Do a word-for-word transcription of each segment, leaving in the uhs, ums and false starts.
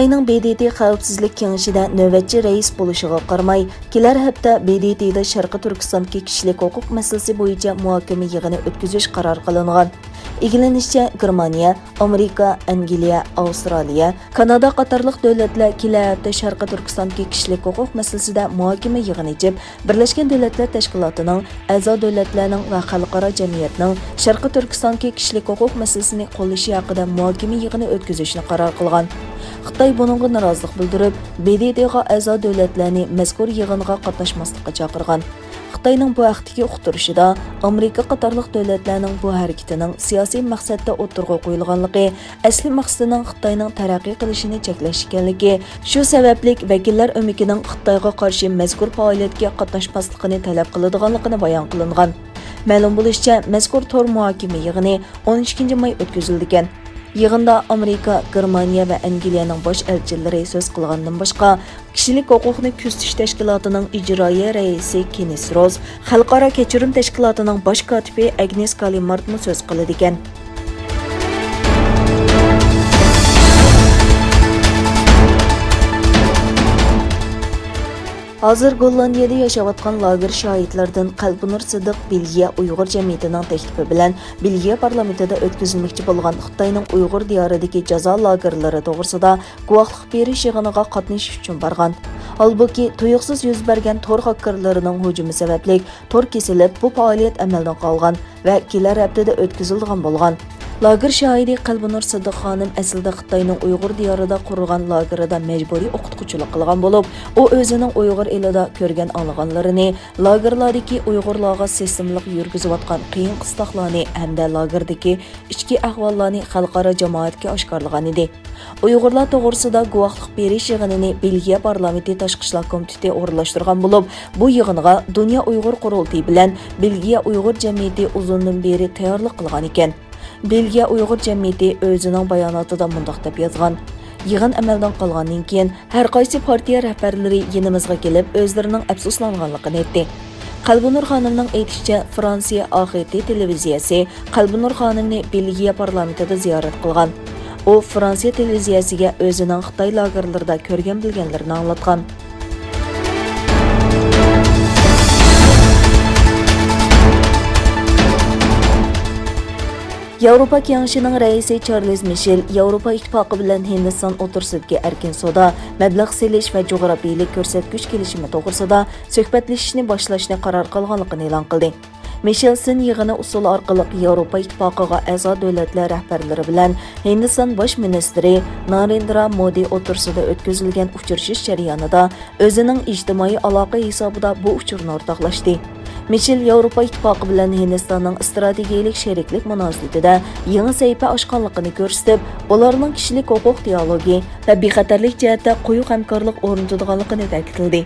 خىتاينىڭ ب د ت خەۋپسىزلىك كېڭىشىدە نۆۋەتچى رەئىس بولۇشىغا قارىماي، كېلەر ھەپتە ب د ت دا شەرقىي تۈركىستاندىكى كىشىلىك ھوقۇق مەسىلىسى بويىچە مۇھاكىمە يىغىنى ئۆتكۈزۈش قارار قىلىنغان. ئىگىلىنىشىچە، گېرمانىيە، ئامېرىكا، ئەنگلىيە، ئاۋسترالىيە، كانادا قاتارلىق دۆلەتلەر كېلەر ھەپتە شەرقىي تۈركىستاندىكى كىشىلىك ھوقۇق مەسىلىسىدە مۇھاكىمە يىغىنى ئېچىپ، بىرلەشكەن دۆلەتلەر تەشكىلاتىنىڭ ئەزا دۆلەتلەرنىڭ ۋە خەلقئارا جەمئىيەتنىڭ شەرقىي تۈركىستاندىكى كىشىلىك ھوقۇق مەسىلىسىنى قوللىشى ھەققىدە مۇھاكىمە يىغىنى ئۆتكۈزۈشنى قارار قىلغان. خىتاي بۇنىڭغا نارازىلىق بىلدۈرۈپ، ب د ت غا ئەزا دۆلەتلەرنى مەزكۇر يىغىنغا قاتناشماسلىققا چاقىرغان. خىتاينىڭ بۇ ھەقتىكى ئۇقتۇرۇشىدا، ئامېرىكا قاتارلىق دۆلەتلەرنىڭ بۇ ھەرىكىتىنىڭ سىياسىي مەقسەتتە ئوتتۇرىغا قويۇلغانلىقى، ئەسلى مەقسىتىنىڭ خىتاينىڭ تەرەققىي قىلىشىنى چەكلەش ئىكەنلىكى، شۇ سەۋەبلىك ۋەكىللەر ئۆمىكىنىڭ خىتايغا قارشى مەزكۇر پائالىيەتكە قاتناشماسلىقىنى تەلەپ قىلىدىغانلىقىنى بايان قىلىنغان. مەلۇم بولۇشىچە، مەزكۇر تور مۇھاكىمە يىغىنى ئون ئىككىنچى ماي ئۆتكۈزۈلىدىكەن. يىغىندا ئامېرىكا، گېرمانىيە ۋە ئەنگلىيەنىڭ باش ئەلچىلىرى سۆز قىلغاندىن باشقا، كىشىلىك ھوقۇقنى كۆزىتىش تەشكىلاتىنىڭ ئىجرائىيە رەئىسى كېنىس روز، خەلقئارا كېچۈرۈم تەشكىلاتىنىڭ باش كاتىپى ئەگنېس كالىمارتمۇ سۆز قىلىدىكەن. ھازىر گوللاندىيەدە ياشاۋاتقان لاگېر شاھىتلىرىدىن قەلبىنۇر سىدىق بېلگىيە ئۇيغۇر جەمئىيىتىنىڭ تەكلىپى بىلەن بېلگىيە پارلامېنتىدا ئۆتكۈزۈلمەكچى بولغان خىتاينىڭ ئۇيغۇر دىيارىدىكى جازا لاگېرلىرى توغرىسىدا گۇۋاھلىق بېرىش يىغىنىغا قاتنىشىش ئۈچۈن بارغان. ھالبۇكى، تۇيۇقسىز يۈز بەرگەن تور خاككېرلىرىنىڭ ھۇجۇمى سەۋەبلىك تور كېسىلىپ، بۇ پائالىيەت ئەمەلدىن قالغان ۋە كېلەر ھەپتىدە ئۆتكۈزۈلىدىغان بولغان. لاگېر شاھىدى قەلبىنۇر سىدىق خانىم ئەسلىدە خىتاينىڭ ئۇيغۇر دىيارىدا قۇرغان لاگېرىدا مەجبۇرىي ئوقۇتقۇچىلىق قىلغان بولۇپ، ئۇ ئۆزىنىڭ ئۇيغۇر ئېلىدا كۆرگەن ئاڭلىغانلىرىنى، لاگېرلاردىكى ئۇيغۇرلارغا سىستېمىلىق يۈرگۈزۈۋاتقان قىيىن قىستاقلارنى ھەمدە لاگېردىكى ئىچكى ئەھۋاللارنى خەلقئارا جامائەتكە ئاشكارىلىغان ئىدى. ئۇيغۇرلار توغرىسىدا گۇۋاھلىق بېرىش يىغىنىنى بېلگىيە پارلامېنتى تاشقى ئىشلار كومىتېتى ئورۇنلاشتۇرغان بولۇپ، بۇ يىغىنغا دۇنيا ئۇيغۇر قۇرۇلتىيى بىلەن بېلگىيە ئۇيغۇر جەمئىيىتى ئۇزۇندىن بېرى تەييارلىق قىلغان ئىكەن. بېلگىيە ئۇيغۇر جەمئىيىتى ئۆزىنىڭ باياناتىدا مۇنداق دەپ يازغان: يىغىن ئەمەلدىن قالغاندىن كېيىن، ھەر قايسى پارتىيە رەھبەرلىرى يېنىمىزغا كېلىپ، ئۆزلىرىنىڭ ئەپسۇسلانغانلىقىنى ئېيتتى. قەلبىنۇر خانىمنىڭ ئېيتىشىچە، فرانسىيە ئا خ ت تېلېۋىزىيەسى قەلبىنۇر خانىمنى بېلگىيە پارلامېنتىدا زىيارەت قىلغان. ئۇ فرانسىيە تېلېۋىزىيەسىگە ئۆزىنىڭ خىتاي لاگېرلىرىدا كۆرگەن بىلگەنلىرىنى ئاڭلاتقان. ياۋروپا كېڭىشىنىڭ رەئىسى چارلىز مىشېل ياۋروپا ئىتتىپاقى بىلەن ھىندىستان ئوتتۇرىسىدىكى ئەركىن سودا، مەبلەغ سېلىش ۋە جۇغراپىيىلىك كۆرسەتكۈچ كېلىشىمى توغرىسىدا سۆھبەتلىشىشنى باشلاشنى قارار قىلغانلىقىنى ئېلان قىلدى. مىشېل سىن يىغىنى ئۇسۇلى ئارقىلىق ياۋروپا ئىتتىپاقىغا ئەزا دۆلەتلەر رەھبەرلىرى بىلەن ھىندىستان باش مىنىستىرى نارېندرا مودى ئوتتۇرىسىدا ئۆتكۈزۈلگەن ئۇچرىشىش جەريانىدا ئۆزىنىڭ ئىجتىمائىي ئالاقە ھېسابىدا بۇ ئۇچۇرنى ئورتاقلاشتى. مىشېل ياۋروپا ئىتتىپاقى بىلەن ھىندىستاننىڭ ئىستراتېگىيەلىك شېرىكلىك مۇناسىۋىتىدە يېڭى سەھىپە ئاچقانلىقىنى كۆرسىتىپ، ئۇلارنىڭ كىشىلىك ھوقۇق دىئالوگى ۋە بىخەتەرلىك جەھەتتە قويۇق ھەمكارلىق ئورنىتىدىغانلىقىنى تەكىتلىدى.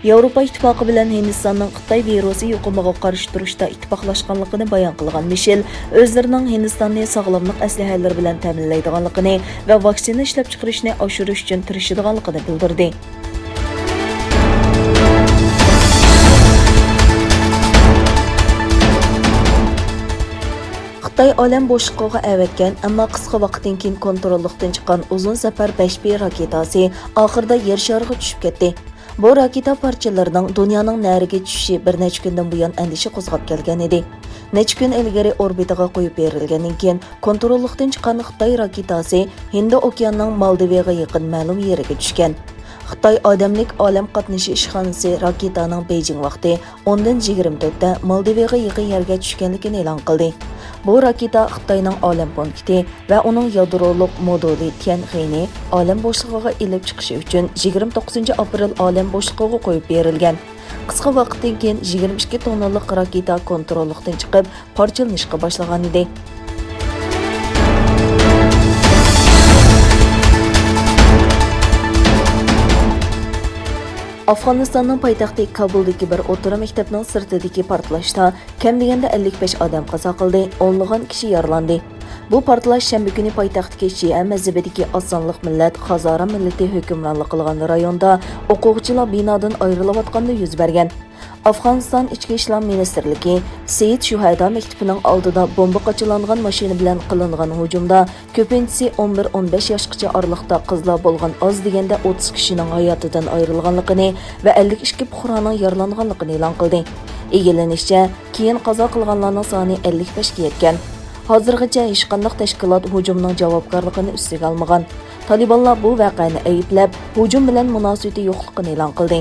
ياۋروپا ئىتتىپاقى بىلەن ھىندىستاننىڭ خىتاي ۋىرۇسى يۇقۇمىغا قارشى تۇرۇشتا ئىتتىپاقلاشقانلىقىنى بايان قىلغان مىشېل، ئۆزلىرىنىڭ ھىندىستاننى ساغلاملىق ئەسلىھەلىرى بىلەن تەمىنلەيدىغانلىقىنى ۋە ۋاكسىنا ئىشلەپچىقىرىشنى ئاشۇرۇش ئۈچۈن تىرىشىدىغانلىقىنى بىلدۈردى. خىتاي ئالەم بوشلۇقىغا ئەۋەتكەن، ئەمما قىسقا ۋاقىتتىن كېيىن كونتروللۇقتىن چىققان ئۇزۇن سەپەر بەش بى راكېتاسى ئاخىرىدا يەر شارىغا چۈشۈپ كەتتى. بۇ راكېتا پارچىلىرىنىڭ دۇنيانىڭ نەرىگە چۈشۈشى بىر نەچچە كۈندىن بۇيان ئەندىشە قوزغاپ كەلگەن ئىدى. نەچچە كۈن ئىلگىرى ئوربىتىغا قويۇپ بېرىلگەندىن كېيىن، كونتروللۇقتىن چىققان خىتاي راكېتاسى ھىندى ئوكيانىنىڭ مالدىۋىغا يېقىن مەلۇم يېرىگە چۈشكەن. خىتاي ئادەملىك ئالەم قاتنىشى ئىشخانىسى راكېتانىڭ بېيجىڭ ۋاقتى ئوندىن يىگىرمە تۆتتە مالدىۋىغا يېقىن يەرگە چۈشكەنلىكىنى ئېلان قىلدى. بۇ راكېتا خىتاينىڭ ئالەم پونكىتى ۋە ئۇنىڭ يادرولۇق مودۇلى تيەنخېنى ئالەم بوشلۇقىغا ئېلىپ چىقىشى ئۈچۈن يىگىرمە توققۇزىنچى ئاپرېل ئالەم بوشلۇقىغا قويۇپ بېرىلگەن. قىسقا ۋاقىتتىن كېيىن يىگىرمە ئىككى توننىلىق راكېتا كونتروللۇقتىن چىقىپ، پارچىلىنىشقا باشلىغانىدى. ئافغانىستاننىڭ پايتەختى كابۇلدىكى بىر ئوتتۇرا مەكتەپنىڭ سىرتىدىكى پارتلاشتا كەم دېگەندە ئەللىك بەش ئادەم قازا قىلدى، ئونلىغان كىشى يارىلاندى. بۇ پارتلاش شەنبە كۈنى پايتەختتىكى شىئە مەزھىپىدىكى ئاز سانلىق مىللەت خازارا مىللىتى ھۆكۈمرانلىق قىلغان رايوندا ئوقۇغۇچىلار بىنادىن ئايرىلىۋاتقاندا يۈز بەرگەن. ئافغانىستان ئىچكى ئىشلار مىنىستىرلىكى سېيىت شۇھەدا مەكتىپىنىڭ ئالدىدا بومبا قاچىلانغان ماشىنا بىلەن قىلىنغان ھۇجۇمدا كۆپىنچىسى ئون بىر، ئون بەش ياشقىچە ئارىلىقتا قىزلار بولغان ئاز دېگەندە ئوتتۇز كىشىنىڭ ھاياتىدىن ئايرىلغانلىقىنى ۋە ئەللىك ئىككى پۇقرانىڭ يارىلانغانلىقىنى ئېلان قىلدى. ئىگىلىنىشىچە، كېيىن قازا قىلغانلارنىڭ سانى ئەللىك بەشكە يەتكەن. ھازىرغىچە ھېچقانداق تەشكىلات ھۇجۇمنىڭ جاۋابكارلىقىنى ئۈستىگە ئالمىغان. تالىبانلار بۇ ۋەقەنى ئەيىبلەپ، ھۇجۇم بىلەن مۇناسىۋىتى يوقلۇقىنى ئېلان قىلدى.